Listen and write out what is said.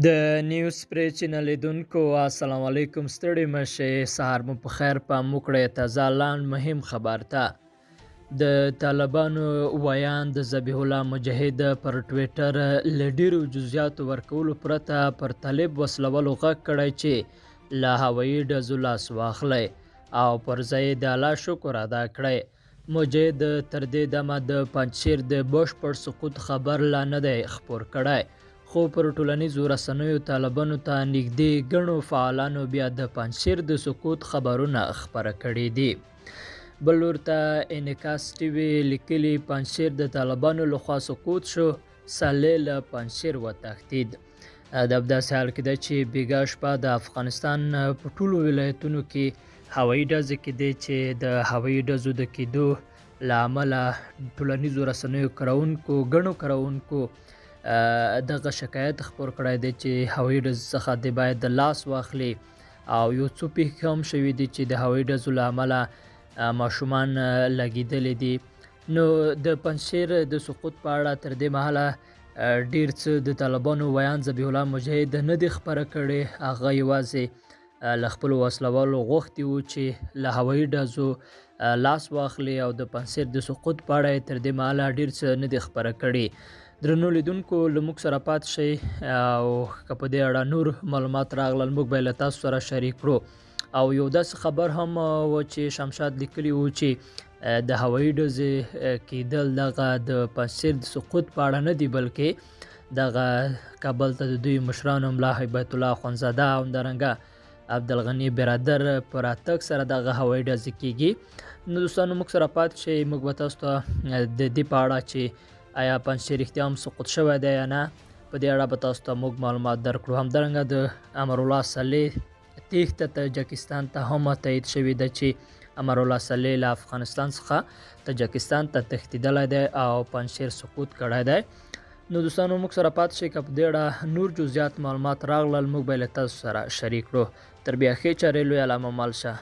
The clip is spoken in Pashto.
د نیوز پرې چینل لیدونکو السلام علیکم، ستړي مه شئ، سهار مو په خیر. پام وکړئ تازه لاند مهم خبر ته. د طالبانو ویاند ذبیح الله مجاهد پر ټویټر له ډیرو جزئیاتو ورکولو پرته پر طالب وسلوالو غږ کړی چې له هوایي ډزو لاس واخلئ او پر ځای د الله شکر ادا کړئ. مجاهد تر دې دمه د پنجشیر د بشپړ سقوط خبر لا نه دی خپور کړی، خو پر ټولنیزو رسنیو طالبانو ته نږدې ګڼو فعالانو بیا د پنجشیر د سقوط خبرونه خپاره کړي دي. بل لور ته انعکاس ټي وي لیکلي، پنجشیر د طالبانو لخوا سقوط شو، صالح له پنجشیر وتښتید. دا په داسې حال کې ده چې بیګا شپه د افغانستان په ټولو ولایتونو کې هوایي ډزې کېدې چې د هوایي ډزو د کېدو له امله ټولنیزو رسنیو کاروونکو ګڼو کاروونکو دغه شکایت خپور کړی دی چې هوایي ډزو څخه د باید لاس واخلي، او یو څو پېښې هم شوې دي چې د هوایي ډزو له امله ماشومان لګېدلي دي. نو د پنجشیر د سقوط په اړه تر دې مهاله ډیر څه د طالبانو ویاند ذبیح الله مجاهد نه دی خپره کړې. هغه یوازې له خپلو وسلوالو غوښتي وو چې له هوایي ډزو لاس واخلي او د پنجشیر د سقوط په اړه یې تر دې مهاله ډیر څه نه دي خپره کړي. درنو لیدونکو، له موږ سره پاتې شئ او که په دې اړه نور معلومات راغلل موږ به یې له تاسو سره شریک کړو. او یو داسې خبر هم و چې شمشاد لیکلي و چې د هوایي ډزې کېدل دغه د پنجشیر د سقوط په اړه نه دي، بلکې دغه کابل ته د دوی مشرانو ملا هیبت الله اخوندزاده او همدارنګه عبدالغني برادر په راتګ سره دغه هوایي ډزې کېږي. نو دوستانو، موږ سره پاتې شئ، موږ به تاسو ته د دې په اړه چې آیا پنجشیر رښتیا هم سقوط شوی دی یا نه، په دې اړه به تاسو ته موږ معلومات درکړو. همدارنګه د امرالله صالح تېښته تاجکستان ته هم تایید شوې ده چې امرالله صالح له افغانستان څخه تاجکستان ته تښتېدلی دی او پنجشیر سقوط کړی دی. نو دوستانو، موږ سره پاتې شئ، که په دې اړه نور جزئیات معلومات راغلل موږ به یې له تاسو سره شریک کړو. تر بیا ښې چارې، لوی الله مو مل شه.